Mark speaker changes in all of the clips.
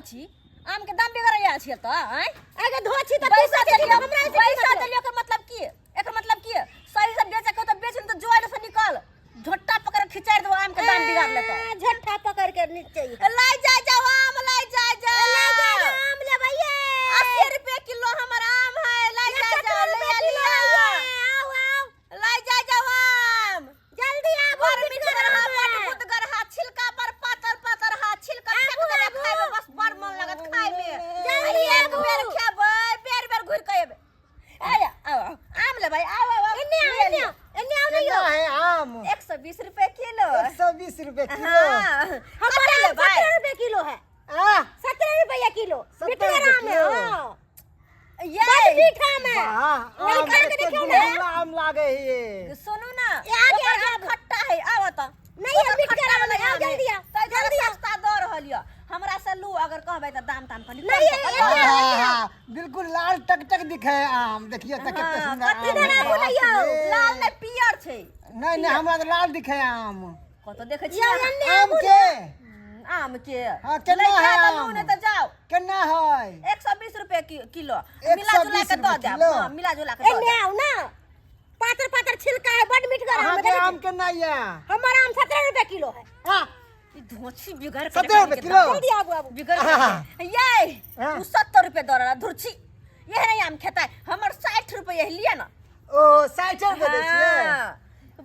Speaker 1: धोछी आम के दाम बिगड़ आयल छियै तऽ आँय
Speaker 2: आगे धोछी तऽ तू
Speaker 1: पैसा
Speaker 2: सोचै छी
Speaker 1: देलियो
Speaker 2: तऽ हमरा एहिसँ की
Speaker 1: पैसा
Speaker 2: मतलब?
Speaker 1: देलियो के मतलब की एकर मतलब की सही से बेचे के तो बेच नहीं तो जोड़ से निकल झोटा पकड़ के खिचाड़ देबो आम के दाम बिगाड़ लेतो
Speaker 2: आ, झट्ठा पकड़ के नीचे ही।
Speaker 1: लाई जा जाओ आम लाई जा जा
Speaker 2: ले जा जा, आम लेबै ये।
Speaker 1: 80 रुपए किलो हमर आम है लाई जा
Speaker 2: सत्तर
Speaker 1: जाओ ले
Speaker 2: रुपए किलो
Speaker 1: लिया
Speaker 2: है ये। आओ आओ
Speaker 1: लाई जा जाओ आम
Speaker 2: जल्दी आबो
Speaker 1: बड़
Speaker 2: मिठगर
Speaker 1: मिठगर हा
Speaker 2: आम
Speaker 1: बड़
Speaker 2: है।
Speaker 1: गुदगर हा छिलका पर पातर पातर हा छिलका फेंक
Speaker 2: आबू,
Speaker 1: देबै
Speaker 2: आबू।
Speaker 1: खाय में बस बड़ मन लगत खाय में
Speaker 2: जल्दी
Speaker 1: एक
Speaker 2: आबू।
Speaker 1: बेर खेबै बेर बेर घुर के एबै आय आओ आओ, आम लेबै आओ आओ आओ
Speaker 2: एने आओ
Speaker 1: ले
Speaker 2: एने
Speaker 1: लिअ।
Speaker 2: आओ एने आओ नहीं
Speaker 3: केना
Speaker 2: हो
Speaker 3: है आम?
Speaker 1: 120 रुपए किलो
Speaker 3: 120 रुपए किलो।
Speaker 1: हाँ
Speaker 2: हमारा
Speaker 1: कते
Speaker 2: आम
Speaker 1: लेबै
Speaker 2: 17 रुपए किलो है।
Speaker 3: आ
Speaker 2: 17 रुपया किलो
Speaker 3: 17
Speaker 2: मिठगर
Speaker 3: रुपए
Speaker 2: आम है।
Speaker 3: किलो।
Speaker 2: हाँ
Speaker 1: ये
Speaker 2: बड़ मीठा आम है।
Speaker 3: वाह,
Speaker 2: नहीं
Speaker 3: आम
Speaker 2: खा के
Speaker 3: कते
Speaker 2: देखियौ ना।
Speaker 3: गुलगुला आम लागे है।
Speaker 1: सुनू ना
Speaker 2: ये आगे,
Speaker 1: ओकर
Speaker 2: आगे,
Speaker 1: आम
Speaker 2: आगे।
Speaker 1: खट्टा है आब तऽ
Speaker 2: नहीं,
Speaker 1: ओकर
Speaker 2: मिठगर
Speaker 1: खट्टा
Speaker 2: आम है,
Speaker 1: वाला
Speaker 2: आओ
Speaker 1: आम है।
Speaker 2: जल्दी आओ,
Speaker 1: ताहि दुआरे
Speaker 2: जल्दी आओ।
Speaker 1: सस्ता दऽ रहल यऽ हमरा से लू अगर कहबै तऽ दाम ताम कनि कम
Speaker 2: नहीं,
Speaker 1: कऽ
Speaker 2: ये-
Speaker 1: कऽ
Speaker 2: ये-
Speaker 1: दिअ।
Speaker 3: आहा, बिल्कुल लाल टकटक दिखे है आम। देखियो तऽ कते
Speaker 1: हाँ,
Speaker 3: सुंदर
Speaker 1: कते
Speaker 3: आम है।
Speaker 2: इधर आबू
Speaker 3: बाप
Speaker 2: ने यौ,
Speaker 3: रे।
Speaker 1: लाल नहि पियर छै
Speaker 3: नहीं नहीं, हमरा तऽ लाल दिखे है आम।
Speaker 1: कतऽ देखै
Speaker 2: यौ,
Speaker 1: छियै अहाँ?
Speaker 2: एने
Speaker 3: आम
Speaker 2: आबू
Speaker 3: के
Speaker 2: ने।
Speaker 1: आम के
Speaker 3: हाँ, केना
Speaker 1: लैके
Speaker 3: है
Speaker 1: तऽ लू
Speaker 3: आम?
Speaker 1: नहि तऽ जाओ
Speaker 3: केना है?
Speaker 1: 120 रुपए किलो मिला जुला
Speaker 3: 120
Speaker 1: के दऽ
Speaker 3: रुपए
Speaker 1: देब।
Speaker 3: किलो?
Speaker 1: हाँ मिला जुला के दऽ
Speaker 2: एने
Speaker 1: देब।
Speaker 2: आओ ना। पातर पातर छिलका है बड़ मिठगर आम है।
Speaker 3: अहाँके
Speaker 2: देखै
Speaker 3: आम
Speaker 2: छी?
Speaker 3: केना यऽ?
Speaker 2: हमर आम 17 रुपए किलो है।
Speaker 3: आ,
Speaker 1: ई धोछी बिगड़ के
Speaker 3: 17 रुपए किलो?
Speaker 2: जल्दी आबू आबू।
Speaker 1: बिगड़ के ये
Speaker 3: हाँ।
Speaker 1: उ 70 रुपए दऽ रहल धुरछी यह नहीं आम खेता हमर 60 रुपए यही लिअ ना।
Speaker 3: ओ 60 रुपए दै छियै?
Speaker 1: हाँ,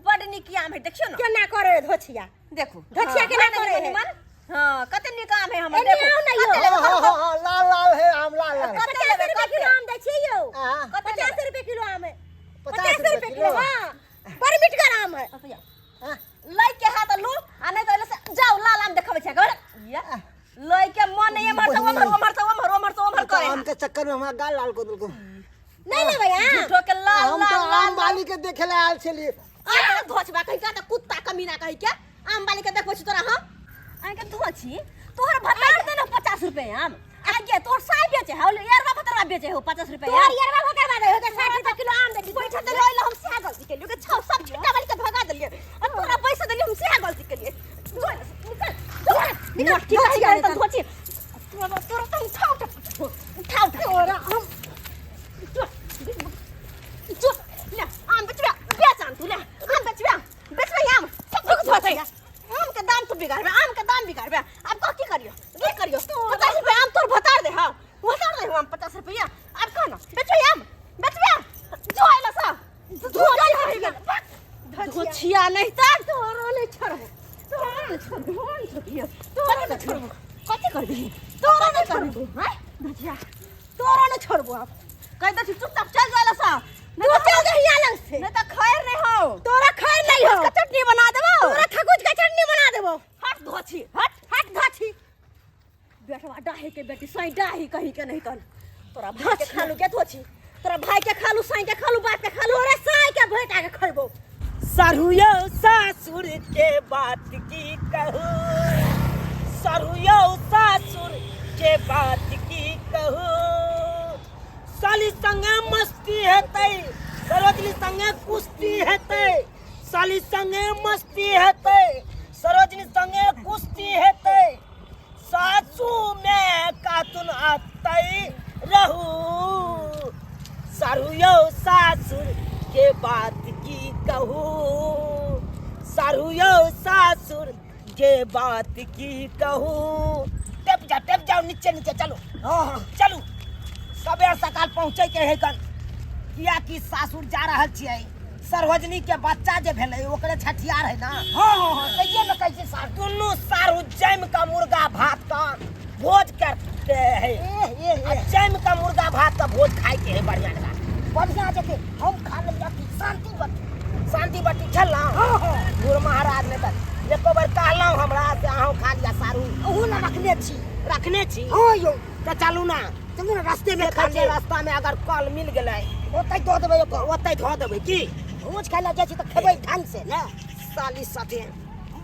Speaker 1: बड नीक आम है देखियौ ना।
Speaker 2: केना करे है धोछिया?
Speaker 1: देखू
Speaker 2: धोछिया
Speaker 1: हाँ,
Speaker 2: केना
Speaker 1: है ना
Speaker 2: करे है?
Speaker 1: निमन? हाँ कते नीक आम है हमर
Speaker 2: एने
Speaker 1: देखू
Speaker 2: आउ ना यौ।
Speaker 1: कते लेबै
Speaker 3: हाँ,
Speaker 1: कहू
Speaker 3: हाँ, हाँ, लाल लाल है आम, लाल लाल।
Speaker 1: कते
Speaker 2: 50
Speaker 1: लेबै
Speaker 2: रुपए
Speaker 1: कते
Speaker 2: किलो आम दै छियै यौ।
Speaker 3: आ,
Speaker 1: कते
Speaker 2: 50
Speaker 1: लेबै
Speaker 2: रुपए किलो आम है।
Speaker 3: 50
Speaker 2: 50
Speaker 3: रुपए
Speaker 2: रुपए किलो
Speaker 3: किलो?
Speaker 2: हाँ बड़ मिठगर आम है।
Speaker 3: आ,
Speaker 1: लै के है तऽ लू आ नहीं तऽ एले से जाओ लाल आम देखबै छै गड़ या लै के मन नहीं एम्हर से ओम्हर ओम्हर से ओम्हर ओम्हर से ओम्हर
Speaker 3: तऽ
Speaker 1: करे
Speaker 3: आम के चक्कर में हमरा गाल लाल कऽ देलको।
Speaker 2: नहीं लेबै आम।
Speaker 1: झूठो के लाल
Speaker 3: हम
Speaker 1: लाल
Speaker 3: तऽ
Speaker 1: लाल
Speaker 3: आम वाली के देखे ला आयल छलियै।
Speaker 1: आ धोछबा कहि के तऽ कुत्ता कमीना कहि के आम वाली के देखबै छी तोरा हम आइ के धोछी तोहर भतार देना 50 रुपए आम आगे तोहर साई बेचे हौ यारवा भतरवा बेचे हौ 50 रुपए
Speaker 2: तोहर यरवा भतरवा दे हो तऽ 60 रुपए किलो आम दै छी।
Speaker 1: बैठा देलियै ओहि लए हम सएह गलती केलियै के छौ सब छिट्टा वाली के भगा देलियै आ तोरा पैसा देलियै हम सएह गलती केलियै जो निकल जो निकल
Speaker 2: मोटी
Speaker 1: धोछी
Speaker 2: कहि
Speaker 1: तऽ धोछी तोरा तोरा तऽ उठा उठा उठा उठा
Speaker 2: तोरा हम
Speaker 1: जो जो ले आम बेचबे बेच आम तू ले आम बेचबे बेचबे आम सब कुछ होतै आम के दाम तू बिगाड़बे आम के दाम बिगाड़बे अब कह की करियो की करियो 50 रुपया आम तोर भतार दे हां भतार दे आम 50 रुपया अब कह ना बेचबे आम बेचबे जो आइला सा धोछिया नहीं त
Speaker 2: तोरो नहीं छोड़बो
Speaker 1: तोरा नहीं छोड़बो नहीं छोड़बियो तोरा नहीं छोड़बो कथी करबी तोरा नहीं छोड़बो हैं धोछिया
Speaker 2: तोरो नहीं छोड़बो अब।
Speaker 1: कह दे चुपचाप चल जाला सा
Speaker 2: तू चल दे हियां लग से।
Speaker 1: नहीं तो खैर नहीं हो
Speaker 2: तोरा खैर नहीं हो।
Speaker 1: का चटनी बना देबो।
Speaker 2: तोरा खगुज का चटनी बना देबो।
Speaker 1: हट धोछी हट
Speaker 2: हट धोछी।
Speaker 1: बेटवा डाही के बेटी साई डाही कहीं के नहीं कन तोरा भाई के खालू के धोछी तोरा भाई के खालू साई के खालू बाप के खालू
Speaker 2: तोरा साई के भेटा के खैबो।
Speaker 4: सरुयो सासुर के बात की कहू, सरुयो सासुर के बात की कहू, साली संगे मस्ती हेतै सरोजनी संगे कुश्ती हेतै, साली संगे मस्ती हेतै सरोजनी संगे कुश्ती हेतै, सासू में कातुन आतै रहू, सारुयो सासुर के बात की कहू, सारुयो सासुर के बात की कहू। टेप जा टेप जाओ नीचे नीचे चलो।
Speaker 3: हाँ।
Speaker 4: चलू सबेर सकाल पहुँचे के है कन, किया कि सासुर जा रहल छियै सरोजनी के बच्चा जे भेलै ओकरे छठियार है ना।
Speaker 3: हाँ, हाँ, हाँ, कहिए ना कैसे सार
Speaker 4: दुनू सारू जम का मुर्गा भात का भोज करते है।
Speaker 3: ए, ए, ए।
Speaker 4: आ जम का मुर्गा भात का भोज खाए के है बढ़िया लगा।
Speaker 3: बढ़िया जके हम खा लेलियै कि शांति बटी।
Speaker 4: शांति बटी खेलहुँ?
Speaker 3: हाँ, हाँ।
Speaker 4: गुरु महाराज ने तऽ एको बेर कहलहुँ हमरा से अहूँ खा लिअ सारू।
Speaker 3: ओहू ने रखने छी।
Speaker 4: रखने छी?
Speaker 3: हाँ यौ।
Speaker 4: तऽ चलू ना।
Speaker 3: चलू ना रास्ते में
Speaker 4: देखै
Speaker 3: खा
Speaker 4: छियै
Speaker 3: लेब।
Speaker 4: रास्ता में अगर कल मिल गेलै
Speaker 3: ओतै दऽ देबै ओकर।
Speaker 4: ओतै धऽ देबै की?
Speaker 3: भोज खाय लए जाइ छी तऽ खेबै ढंग से ने।
Speaker 4: साली साथे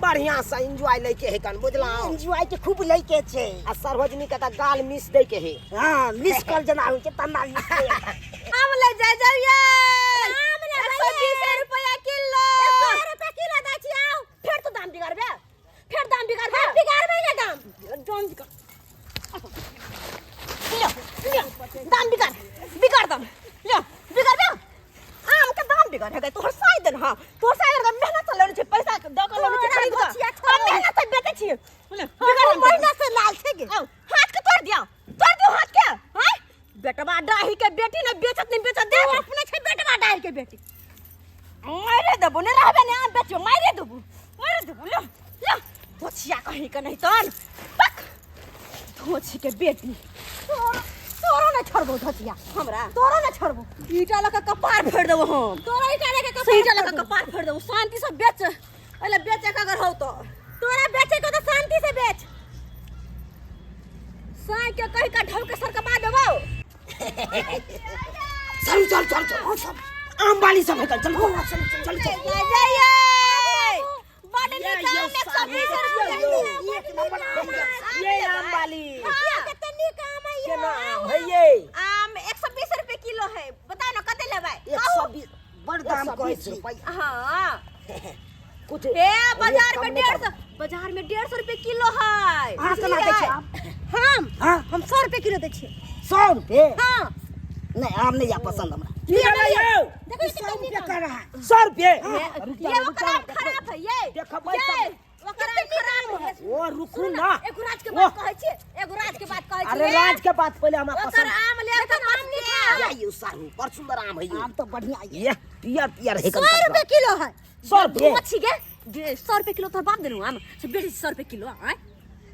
Speaker 4: बढ़िया से एंजॉय लै के है कन, बुझलहुँ?
Speaker 3: एंजॉय के खूब लै के छै।
Speaker 4: आ सरोजनी के तऽ गाल मिस दै के है।
Speaker 3: हाँ, मिस कॉल जेना होइ छै तना मिस दै।
Speaker 1: आम ले जा जाउ ये।
Speaker 2: आम लेबै
Speaker 1: एक सौ बीस रुपया किलो।
Speaker 2: 100 रुपया किलो दै छी आउ।
Speaker 1: फेर तू दाम बिगाड़बे, फेर दाम बिगाड़बे।
Speaker 2: हम बिगाड़बे ने दाम।
Speaker 1: दाम बिगाड़। कहीं के नहीं तन पक धोछी के बेटी।
Speaker 2: तोरो तोरो ना छोड़बो धोतिया।
Speaker 1: हमरा
Speaker 2: तोरो ना छोड़बो।
Speaker 1: ईटा लगा कपार फोड़ देबो हम।
Speaker 2: तोरा ईटा लेके कपार
Speaker 1: ईटा लगा
Speaker 2: फोड़ देबो।
Speaker 1: कपार फोड़ देबो। शांति से बेच, अले बेचे के अगर हो तो
Speaker 2: तोरा बेचे को तो शांति से बेच।
Speaker 1: साई के कही का ढल के सर कपा देबो।
Speaker 4: चल चल चल चल, सब आम वाली सब है, चल चल चल चल चल।
Speaker 1: जय जय बड़
Speaker 4: ये
Speaker 1: नीक
Speaker 4: यो
Speaker 1: आम
Speaker 4: सारी
Speaker 1: 120 रुपया।
Speaker 4: देखियो, एक नंबर आम है। ये आम वाली
Speaker 2: ये कते नीक आम है ये।
Speaker 4: केना आम है ये?
Speaker 1: आम 120 रुपये किलो है, बताओ ना कते लेबै?
Speaker 3: 120 बड़ दाम कहै
Speaker 4: 120
Speaker 3: छी।
Speaker 4: रुपैया।
Speaker 1: हाँ
Speaker 4: कुछ
Speaker 1: हे बाजार
Speaker 4: कम
Speaker 1: में
Speaker 4: नहीं
Speaker 1: 150, बाजार में 150 रुपये किलो है।
Speaker 3: अहाँ केना दै छियै आम?
Speaker 2: हम
Speaker 3: हाँ?
Speaker 2: हम 100 रुपये किलो दै छियै।
Speaker 3: 100 रुपये?
Speaker 2: हाँ।
Speaker 3: नहीं, आम नहीं या पसंद हमरा।
Speaker 4: की भेलै यौ?
Speaker 2: देखो
Speaker 3: 100 रुपये कह रहा है।
Speaker 4: 100 रुपये?
Speaker 1: ये ओकर आम खराब है ये।
Speaker 4: देखबै
Speaker 1: ये
Speaker 4: तब।
Speaker 1: ओकर आम खराब है।
Speaker 4: ओ रुकू ना,
Speaker 1: एगो राज के बात कहै छी, एगो राज के बात कहै छी।
Speaker 4: अरे राज के बात पहिले हमरा
Speaker 1: ओकर
Speaker 4: पसंद।
Speaker 1: आम ले के आम निकाल।
Speaker 4: ये यौ सारू, बड़ सुंदर आम है ये।
Speaker 3: आम तो बढ़िया है।
Speaker 4: ये पियर पियर है।
Speaker 2: 100 रुपये किलो है।
Speaker 4: 100 रुपये?
Speaker 1: अच्छी गे 100 रुपये किलो तोहर बाप देलू आम से बेसी 100 रुपये किलो आय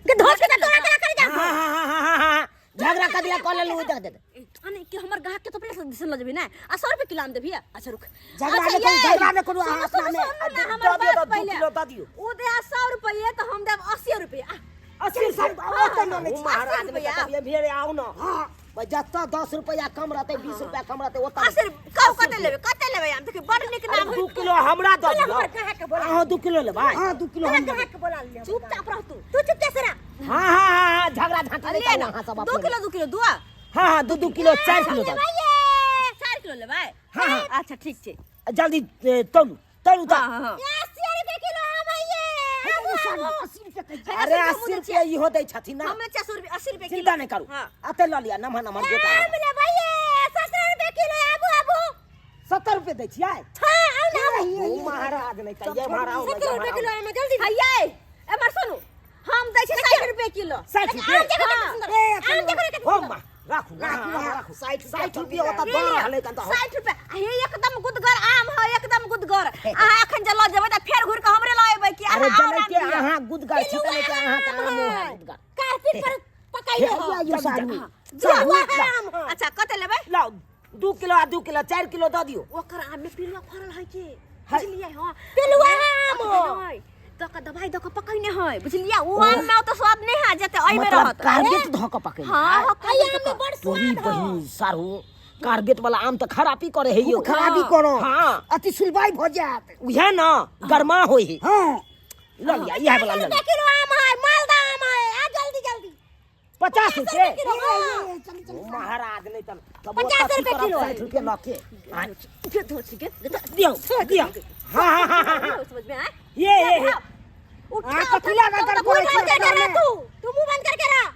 Speaker 2: के धोस के तोरा केना करी जा।
Speaker 4: हाँ हाँ हाँ हाँ हाँ, झगड़ा कर दिया कॉल लू दे दे।
Speaker 1: अने कि हमर ग्राहक के तो अपने से दिसन ल जेबी ना, आ 100 रुपये किलो आम देबी। अच्छा रुक,
Speaker 3: झगड़ा
Speaker 1: अच्छा,
Speaker 3: नहि करू,
Speaker 1: ये,
Speaker 3: झगड़ा नहि करू,
Speaker 1: सुनू,
Speaker 3: अहाँ
Speaker 1: सुनू,
Speaker 3: अपना मे।
Speaker 1: सुनू ना,
Speaker 4: दऽ
Speaker 1: हमर
Speaker 4: दियौ,
Speaker 1: बात
Speaker 4: दू
Speaker 1: पहिले।
Speaker 4: किलो दऽ दियौ।
Speaker 1: उ दे 100 रुपये तऽ हम देब 80 रुपये।
Speaker 4: 80 रुपये?
Speaker 3: हाँ, ओते नहि लै
Speaker 4: ओ
Speaker 3: छी।
Speaker 4: महाराज
Speaker 1: 80 रुपया।
Speaker 4: ने भेड़े आउ ना। हाँ भाई, जतऽ 10 रुपया कम रहतै, 20 रुपया कम रहतै ओतऽ।
Speaker 1: 80 कहू कते लेबै, कते लेबै आम? देखियौ बड़ नीक नाम है।
Speaker 4: 2 किलो हमरा दऽ दियौ।
Speaker 2: हमर ग्राहक के बोला।
Speaker 4: अहाँ 2 किलो लेबै?
Speaker 3: हाँ, 2 किलो
Speaker 2: तोरा
Speaker 3: हम लेबै।
Speaker 2: ग्राहक के बोला लिअ।
Speaker 1: चुपचाप रह तू।
Speaker 2: तू चुप कैसे रह?
Speaker 4: हाँ हाँ हाँ हाँ, झगड़ा झांटा
Speaker 1: ले
Speaker 4: नहीं
Speaker 1: ना,
Speaker 4: करू अहाँ सब
Speaker 1: 2
Speaker 4: अपने में।
Speaker 1: किलो 2 किलो दू।
Speaker 4: हाँ हाँ, 2 2 किलो 4 किलो दऽ दियौ।
Speaker 1: 4 किलो लेबै?
Speaker 4: हाँ, हाँ।
Speaker 1: अच्छा ठीक छै।
Speaker 4: जल्दी तौलू तौलू तऽ।
Speaker 1: हाँ हाँ।
Speaker 2: ये 80 रुपये किलो आम है ये।
Speaker 3: हे, सारू, 80 रुपये कहै छी।
Speaker 4: अरे 80 रुपया इहो दै छथिन ना।
Speaker 1: हम 400 रुपये 80 रुपये किलो।
Speaker 4: चिंता नहीं करू,
Speaker 1: हाँ।
Speaker 4: अते लऽ लिअ नमहर नमहर गोटा।
Speaker 2: आम लेबै ये 70 रुपये किलो। आबू आबू।
Speaker 4: 70 रुपये दै छियै?
Speaker 2: हाँ आउ ना आबू।
Speaker 4: ओ महाराज नहीं कहिए, महाराज
Speaker 2: 70 रुपये किलो आम है, जल्दी।
Speaker 1: हइये एमर सुनू, हम दै छी 60 रुपये किलो।
Speaker 4: 60 रुपये?
Speaker 2: आम देखो कते सुंदर। आम देखो कते
Speaker 4: हो
Speaker 2: सुंदर।
Speaker 4: माँ, राखू
Speaker 3: राखू,
Speaker 4: राखू
Speaker 3: राखू।
Speaker 4: राखू।
Speaker 3: 60
Speaker 4: 60 रुपये ओतऽ दऽ रहल है कन तऽ।
Speaker 1: 60 रुपये आ हे एकदम गुदगर आम है, एकदम गुदगर। अहाँ एखन जे लऽ जेबै तऽ फेर घुरि कऽ हमरे लऽ एबै कि
Speaker 4: अरे
Speaker 1: अहाँ
Speaker 4: जनै
Speaker 1: आओर आम
Speaker 4: के
Speaker 1: दिअ।
Speaker 4: अहाँ गुदगर छी तनै के अहाँके आम है गुदगर।
Speaker 2: कार्तिक पर पकैले हो।
Speaker 3: हे, यौ सारू।
Speaker 2: पिलुआ आम है।
Speaker 1: अच्छा कते लेबै?
Speaker 4: लाउ 2 किलो आ 2 किलो 4 किलो दऽ दियौ।
Speaker 1: ओकर आम में पिलुआ फड़ल है के
Speaker 4: है।
Speaker 1: बुझलियै? हाँ
Speaker 2: पिलुआ आम हो।
Speaker 1: दऽ कऽ दवाई दऽ कऽ पकैने है, बुझलियै? ओ आम में ओते स्वाद नहि है जते एहिमे
Speaker 4: मतलब
Speaker 1: रहत।
Speaker 4: कार्बेट धऽ कऽ पकैने।
Speaker 1: हाँ हाँ,
Speaker 2: एहि आम में बड़
Speaker 4: तोरी
Speaker 2: स्वाद हो।
Speaker 4: बहिन सारू, कार्बेट वाला आम तऽ खराबी करे है यौ।
Speaker 3: खूब खराबी करो।
Speaker 4: हाँ।
Speaker 3: अति सुलबाई भऽ जायत।
Speaker 4: उहे ना गरमा होय है।
Speaker 3: हाँ।
Speaker 4: लऽ लिअ इएह वाला लऽ
Speaker 2: रुपये
Speaker 4: लिअ।
Speaker 2: किलो आम है, मालदा आम है। आ जल्दी जल्दी।
Speaker 4: 50 रुपये
Speaker 2: किलो, हाँ।
Speaker 3: चल चल।
Speaker 4: ओ महाराज नहीं तन
Speaker 2: 50 रुपये किलो।
Speaker 4: 60 रुपये लऽ के हाँ,
Speaker 1: के धोची के
Speaker 4: दियौ दियौ। हाँ हाँ हाँ हाँ हाँ।
Speaker 1: समझ में आए?
Speaker 4: ये ये ये
Speaker 1: उठा
Speaker 3: हाँ, कथी लगा
Speaker 1: उठा,
Speaker 3: कर
Speaker 1: मुंह
Speaker 3: बोलै
Speaker 1: बंद
Speaker 3: छी
Speaker 1: करके
Speaker 3: अपना
Speaker 1: रह
Speaker 3: मे?
Speaker 1: तू, तू मुंह बंद करके रह।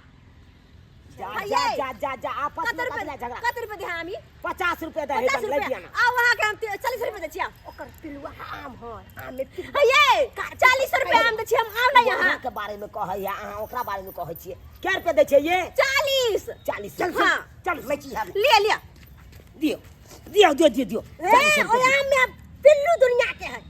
Speaker 4: जा
Speaker 1: हाँ,
Speaker 4: जा
Speaker 1: ये।
Speaker 4: जा जा जा, आपस
Speaker 1: कते
Speaker 4: में
Speaker 1: रुपये
Speaker 4: कथी ला झगड़ा?
Speaker 1: कते रुपये दे हमी?
Speaker 4: 50 रुपये दे है
Speaker 1: 50
Speaker 4: तन ले
Speaker 1: रुपये।
Speaker 4: दिया ना।
Speaker 1: आ वहाँ के हम 40 रुपये दै छियै।
Speaker 3: ओकर पिलुआ आम है, आम में पिलुआ।
Speaker 1: हे ये 40 रुपये आम दै छियै हम, आउ ना यहाँ।
Speaker 4: अहाँ के बारे में कहै है, अहाँ ओकरा बारे में कहै छियै। कै रुपये दै छियै ये?
Speaker 1: 40।
Speaker 4: 40।
Speaker 3: चल
Speaker 1: हाँ।
Speaker 4: चल
Speaker 3: लै छी हम।
Speaker 1: लिअ लिअ।
Speaker 4: दियौ दियौ दियौ दियौ दियौ।
Speaker 2: ए ओहि आम में पिल्लू दुनिया के है।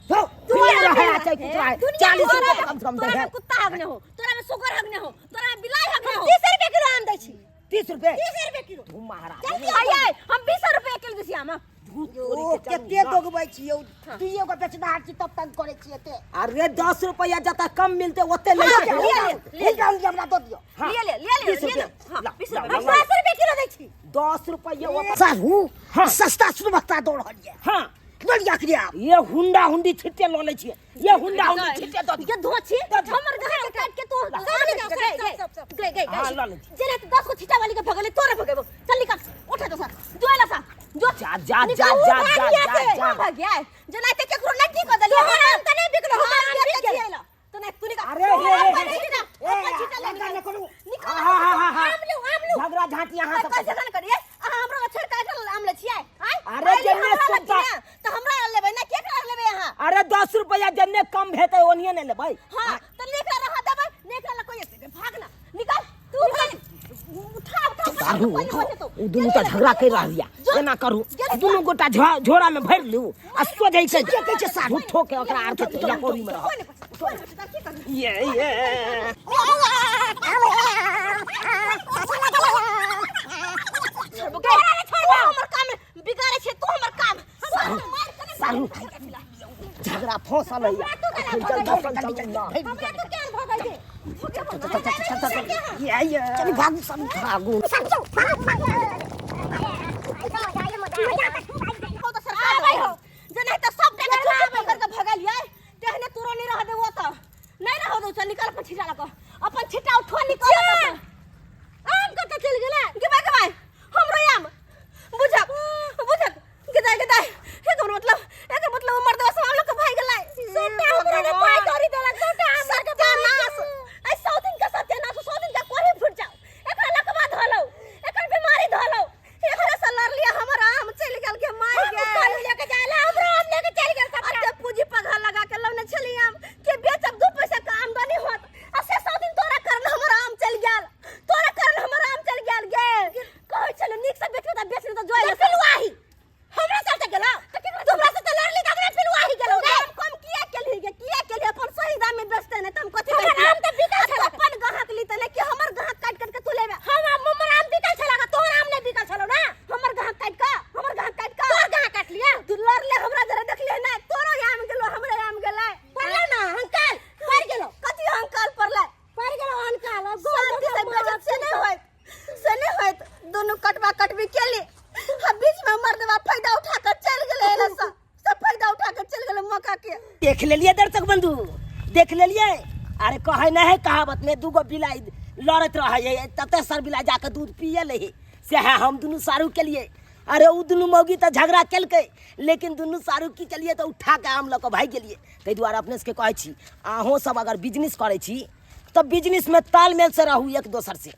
Speaker 4: हो
Speaker 1: दुनिया
Speaker 4: दुनिया
Speaker 1: के
Speaker 4: है,
Speaker 1: है।
Speaker 4: चाहे कुछ रहे।
Speaker 1: दुनिया
Speaker 4: 40
Speaker 1: तोरा
Speaker 4: रुपये
Speaker 1: में-
Speaker 4: कम से कम दे
Speaker 1: तोरा
Speaker 4: है।
Speaker 1: में कुत्ता हगने हो, तोरा में सुगर हगने हो, तोरा में बिलाई हगने हो।
Speaker 2: 30 रुपये किलो आम दै छी।
Speaker 4: 30 रुपये?
Speaker 2: 30 रुपये किलो।
Speaker 4: तू महाराज
Speaker 2: जल्दी
Speaker 1: हइये हम 20 रुपये किलो दै छियै आम।
Speaker 4: झूठ तोरी
Speaker 3: ओ
Speaker 4: के चलू
Speaker 3: कते
Speaker 4: ना।
Speaker 3: दोगबै छी यौ, दुइये गो बेचनाहार छी तब तंग करै छी एते।
Speaker 4: अरे 10 रुपया जतऽ कम मिलते ओते ले
Speaker 1: हाँ,
Speaker 4: के।
Speaker 1: लिअ, लिअ, लिअ।
Speaker 3: हुनका हमरा दऽ दियौ।
Speaker 4: हाँ।
Speaker 1: लिअ लिअ लिअ लिअ
Speaker 4: 20
Speaker 1: लिअ
Speaker 4: रुपये।
Speaker 1: हाँ,
Speaker 4: ला,
Speaker 1: 20
Speaker 4: ला,
Speaker 1: रुपये।
Speaker 2: हम 10 रुपये किलो दै छी।
Speaker 4: 10 रुपया ओतऽ।
Speaker 3: साहू,
Speaker 4: हाँ।
Speaker 3: सस्ता सुबस्ता दऽ रहल ये।
Speaker 4: हाँ।
Speaker 3: लऽ लिअ एकरे आब।
Speaker 4: ये हुंडा हुंडी छिट्टे लऽ लै छियै, ये हुंडा हुंडी छिट्टे दऽ दियौ।
Speaker 1: ये धोछी हमर घर के काट के तू
Speaker 2: सब ले जाओ, सब, सब, सब, सब।
Speaker 1: गई गई
Speaker 4: हाँ, लऽ लै छी।
Speaker 1: जेना तू 10 गो छिट्टा वाली के भगले तोरे भगेबो। चल निकल, उठा तो सा जोला सा जो
Speaker 4: जा जा जा
Speaker 1: निकल,
Speaker 4: जा
Speaker 1: भाग
Speaker 4: जा
Speaker 1: यहाँ
Speaker 4: जा
Speaker 1: से।
Speaker 4: जा।
Speaker 1: हाँ, भाग गया जेना ते केकरो नटी कऽ देलियै।
Speaker 2: तोहर आम तऽ नहि बिकलो, हमर आम बिक गेल।
Speaker 1: तो नहीं तू निकल।
Speaker 4: अरे, रे, रे,
Speaker 1: अपन
Speaker 4: रे।
Speaker 1: छिट्टा,
Speaker 3: ए,
Speaker 1: अपन छिट्टा ले
Speaker 3: लड़का
Speaker 1: निकल।
Speaker 3: ने करू।
Speaker 1: निकल।
Speaker 4: हाँ, हाँ, हाँ, हाँ।
Speaker 2: आम लू, आम लू।
Speaker 4: झगड़ा झांटी यहाँ सब
Speaker 1: कैसे झगड़ा करिए? अहाँ हमरा छोड़ के आयल आम ले छियै आँय?
Speaker 4: अरे
Speaker 1: आयल
Speaker 4: जन्ने
Speaker 1: हमरा लग
Speaker 4: सुनता।
Speaker 1: छियै, तऽ हमरा लेबै ना केकरा लेबै अहाँ?
Speaker 4: अरे 10 रुपया जन्ने कम हेतै ओनिये ने लेबै।
Speaker 1: हाँ तऽ लेकरा रह देबै, नेकरा लग कोई भाग ना, निकल तू निकल, उठा उठा।
Speaker 4: सारू
Speaker 1: कोई नहीं बचे तो।
Speaker 4: ओ दुनू तऽ झगड़ा कर रहल या, एना करू दुनू गोटा झोरा में भरि लू आ सोझै के
Speaker 3: के कहै छै सारू?
Speaker 4: झूठो के ओकरा आर के लकड़ी में रह।
Speaker 1: कोई नहीं बचे। छोड़ बेटा की करियो।
Speaker 4: ये ये
Speaker 1: छोड़बो गे तू हमर काम बिगाड़े छै, तू हमर काम
Speaker 4: सारू झगड़ा फंसल है। जल्दी चल चल ना।
Speaker 2: हमरा तो केहन भऽ गेल?
Speaker 4: चल चल चल चल चल, ये ये,
Speaker 3: चलू भागू सब।
Speaker 4: भागू।
Speaker 1: हो तो सरकार हो जे नहीं तो सब के चुप चुप करके भगलियै, तेहने तोरो नहीं रह देबो त नहीं रह दो। चल निकल अपन छिटा लक, अपन छिटा उठो, निकल अपन।
Speaker 2: आम कतऽ चलि गेलै?
Speaker 1: गे बाय, हमरो आम बुझक बुझक गे दाय। एकर मतलब मर्दवा सब हम लोग के भाग गेलै।
Speaker 2: सबटा हमरा ने पाइ कौड़ी देलक, सबटा हमरा के।
Speaker 1: सत्यानाश, ऐ 100 दिन के सत्यानाश, 100 दिन के कोही फुट जाओ। एकरा लकवा धलो, एकर बीमारी धलो, एकरा से लड़लिए, हमर आम चलि गेल के माय
Speaker 2: हम
Speaker 1: गे।
Speaker 2: कालू लेके जाय ला, हमरो आम लेके चलि गेल सबटा।
Speaker 1: अते पूंजी पघा लगा के लौने छली आम के बेचब, 2 पैसा के आमदनी होत, आ से 100 दिन तोरा कारण हमर आम चलि गेल, तोरा कारण हमर आम चलि गेल गे। कहै छले नीक से बेचबे त बेच, त जोइ ले।
Speaker 2: पिलुआही हमरा चलते गेलौ।
Speaker 1: तऽ केकरा?
Speaker 2: तोरा से तऽ लड़ली तऽ हमरा पिलुआही गेलौ गे।
Speaker 1: दाम कम किया केलही गे, किया केलही? अपन सही दाम में बेचते ने त हम कथी
Speaker 2: हमर
Speaker 1: कहितियै?
Speaker 2: आम तऽ बिकल
Speaker 1: आ
Speaker 2: छलै।
Speaker 1: अपन ग्राहक ली त ने कि हमर ग्राहक काटि काटि के तू लेबे?
Speaker 2: हम हमर आम बिकल छला, तोहर आम नहि बिकल छलौ ना।
Speaker 1: हमर ग्राहक काटि कऽ, हमर ग्राहक काटि कऽ।
Speaker 2: तोहर ग्राहक काटलियै?
Speaker 1: तू लड़ले हमरा जरा, देखलियै ना? तोरो आम गेलो, हमरे आम गेलै।
Speaker 2: पड़लौ ना अंकल, पड़ि गेलौ।
Speaker 1: कथी अंकल पड़लै?
Speaker 2: पड़ि गेलौ अंकल। अब
Speaker 1: शांति से बेचत से नहीं होइत, से नहीं होइत। दुनू कटवा कटबी केली आ बीच में मर्दवा फायदा उठा कर चल गेलै, एना सब सब फायदा उठा कर चल गेलै मौका के।
Speaker 4: देख लेलिए दर्शक बंधु, देख लेलिए। अरे कहे नहीं है कहावत में, दूगो बिलाई लड़त रहे है तते सर बिलाई जाके दूध पिए ले, से है हम दुनू सारू के लिए। अरे उ दुनू मौगी तो झगड़ा केलकै, लेकिन दुनू सारू की केलिए तो उठा के आम लऽ कऽ भागि गेलिए। ताहि दुआरे अपने सबके कहै छी, अहूँ सब अगर बिजनेस करै छी तऽ बिजनेसमे तालमेल से रहू, एक दोसर से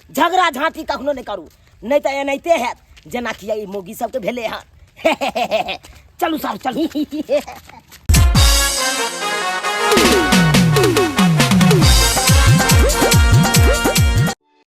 Speaker 4: झगड़ा झाँटी कखनो नहि करू, नहि तऽ एनाहिते हैत जेनाकि एहि मौगी सबके भेलै हँ। चलू सारू, चलू।